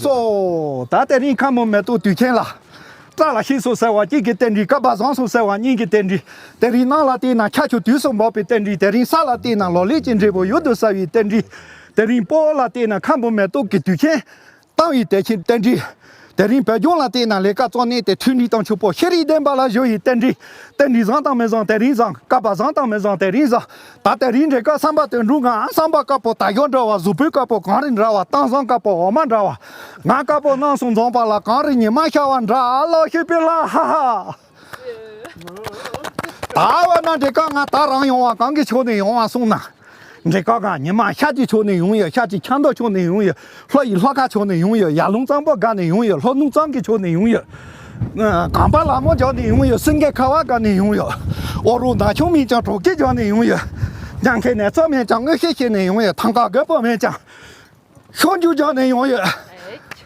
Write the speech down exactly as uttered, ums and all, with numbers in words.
སོ། ད་དེ་རིང་ཁམས་མོ་མེ་ཏོག་དུས་ཆེན་ལ། སྐྲ་ལ་ཤིས་སོ་ཟེར་བ་གཅིག་གི་རྟེན་འབྲེལ། སྐལ་པ་བཟང་སོ་ཟེར་བ་གཉིས་ཀྱི་རྟེན་འབྲེལ། དེ་རིང་གནམ་ལ་བལྟས་ན་ཆར་ཆུ་དུས་སུ་འབབ་པའི་རྟེན་འབྲེལ། དེ་རིང་ས་ལ་བལྟས་ན་ལོ་ལེགས་ཀྱི་འབྲས་བུ་ཡུལ་དུ་ཟ་བའི་རྟེན་འབྲེལ། དེ་རིང་སྤོ་བོ་ལ་བལྟས་ན་ཁམས་མོ་མེ་ཏོག་གི་དུས་ཆེན་བཏང་བའི་དེ་ཆེན་རྟེན་འབྲེལ། དེ་རིང་བོད་ལྗོངས་ལ་བལྟས་ན་ལས་ཀ་གཙོ་གནད་དེ་འཕྲུལ་རིག་དང་ཕྱུག་པོ་ཤེས་རིག་ལྡན་པ་ལ་གཞོལ་བའི་རྟེན་འབྲེལ། རྟེན་འབྲེལ་བཟང་དང་མི་བཟང་དེ་རིང་བཟང་། སྐལ་པ་བཟང་དང་མི་བཟང་དེ་རིང་བཟང་། ད་དེ་རིང་འདྲེ་དཀར་བསམ་པ་དོན་འགྲུབ་ངང་། བསམ་པ་དཀར་པོ་ད་གཞོན་འདྲ་བ། གཟུགས་པོ་དཀར་པོ་གངས་རི་འདྲ་བ། གཏམ་བཟང་དཀར་པོ་འོ་མ་འདྲ་བ། ངག་དཀར་པོ་རྣམ་གསུམ་འཛོམས་པ་ལ། གངས་རི་ཉི་མ་ཤར་བ་འདྲ། ལོ་ཤི་པི་ལ་ཧ་ཧ། ད་བ་ན་འདྲེ་དཀར་ང་ད་རང་ཡོང་བ། གང་གི་ཕྱོགས་ནས་ཡོང་བ་གསུངས་ན། འདྲེ་དཀར་ང་ཉི་མ་ཤར་གྱི་ཕྱོགས་ནས་ཡོང་ཡོད། ཤར་གྱི་ཆབ་མདོ་ཕྱོགས་ནས་ཡོང་ཡོད། ལྷོ་ཡི་ལྷོ་ཁ་ཕྱོགས་ནས་ཡོང་ཡོད། ཡར་ཀླུང་གཙང་པོ་སྒང་ནས་ཡོང་ཡོད། ལྷོ་ནུབ་གཙང་གི་ཕྱོགས་ནས་ཡོང་ཡོད། གངས་པ་ལ་མོ་རྒྱབ་ནས་ཡོང་ཡོད། སེང་གེ་ཁ་བ་སྒང་ནས་ཡོང་ཡོད། ཨོ་རོག་ན་ཆུང་མིན་ཀྱང་གྲོག་སྐྱིད་རྒྱབ་ནས་ཡོང་ཡོད། ཉང་ཁའི་ནས་ཚོ་མིན་ཀྱང་མངོན་ཤེས་བྱས་ནས་ཡོང་ཡོད། ཐང་ཀ་རྒད་པོ་མིན་ཀྱང་ཤོག་འཇུ་རྒྱབ་ནས་ཡོང་ཡོད།